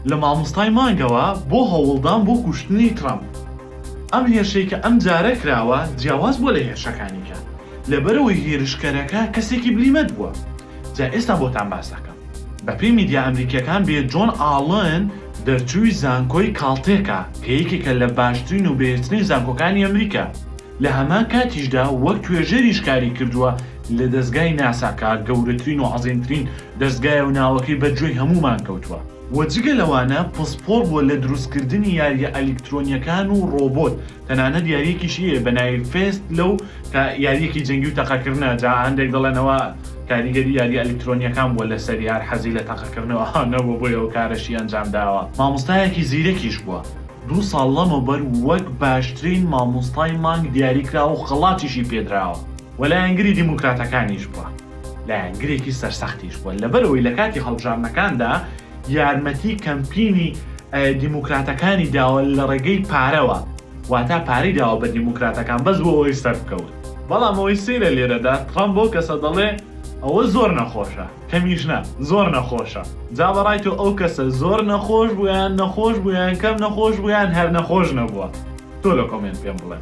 لە مامۆستای مانگەوە بۆ هەوڵدان بۆ کوشتنی ترەمپ. ئەم هێرشەی کە ئەمجارە کراوە جیاواز بووە لە هێرشەکانی کە، لەبەرئەوەی هێرشکەرەکە کەسێکی بلیمەت بووە. جا ئێستا بۆتان باس دەکەم. بەپێی میدیا ئەمریکییەکان بێ جۆن ئاڵن دەرچووی زانکۆی کاڵتێکە کە یەکێکە لە باشترین و بەهێزترین زانکۆکانی ئەمریکا، لە هەمان کاتیشدا وەک توێژەریش کاری کردووە لە دەزگای ناسا کە گەورەترین و عەزیمترین دەزگایە و ناوەکەی بەر گوێی هەموومان کەوتووە. وە جگە لەوانە پسپۆڕ بووە لە دروستکردنی یارییە ئەلیکترۆنییەکان و ڕۆبۆت، تەنانەت یارییەکیشی هەیە بە ناوی فێست لەو کە یارییەکی جەنگی و تەقەکردنە، جا هەندێک دەڵێن ئەوە کاریگەری یارییە ئەلیکترۆنییەکان بووە لەسەری هەر حەزی لە تەقەکردنەوە نەبووە بۆیە ئەو کارەشی ئەنجام داوە. مامۆستایەکی زیرەکیش بووە. دوو ساڵ لەمەوبەر وەک باشترین مامۆستای مانگ دیاریکراوە و خەڵاتیشی پێدراوە. وە لایەنگری دیموکراتەکانیش بووە. لایەنگرێکی سەرسەختیش بووە لەبەرئەوەی لە کاتی هەڵبژاردنەکاندا یارمەتی کەمپینی دیموکراتەکانی داوە لە ڕێگەی پارەوە واتا پارەی داوە بە دیموکراتەکان بەس بۆ ئەوەی سەربکەون. بەڵام ئەوەی سەیرە لێرەدا تڕەمپ بەو کەسە دەڵێ ئەوە زۆر نەخۆشە کەمیش نا زۆر نەخۆشە جا بەڕای تۆ ئەو کەسە زۆر نەخۆش بوو یان نەخۆش بوو یان کەم نەخۆش بوو یان هەر نەخۆش نەبووە تۆ لە کۆمێنت پێم بڵێ.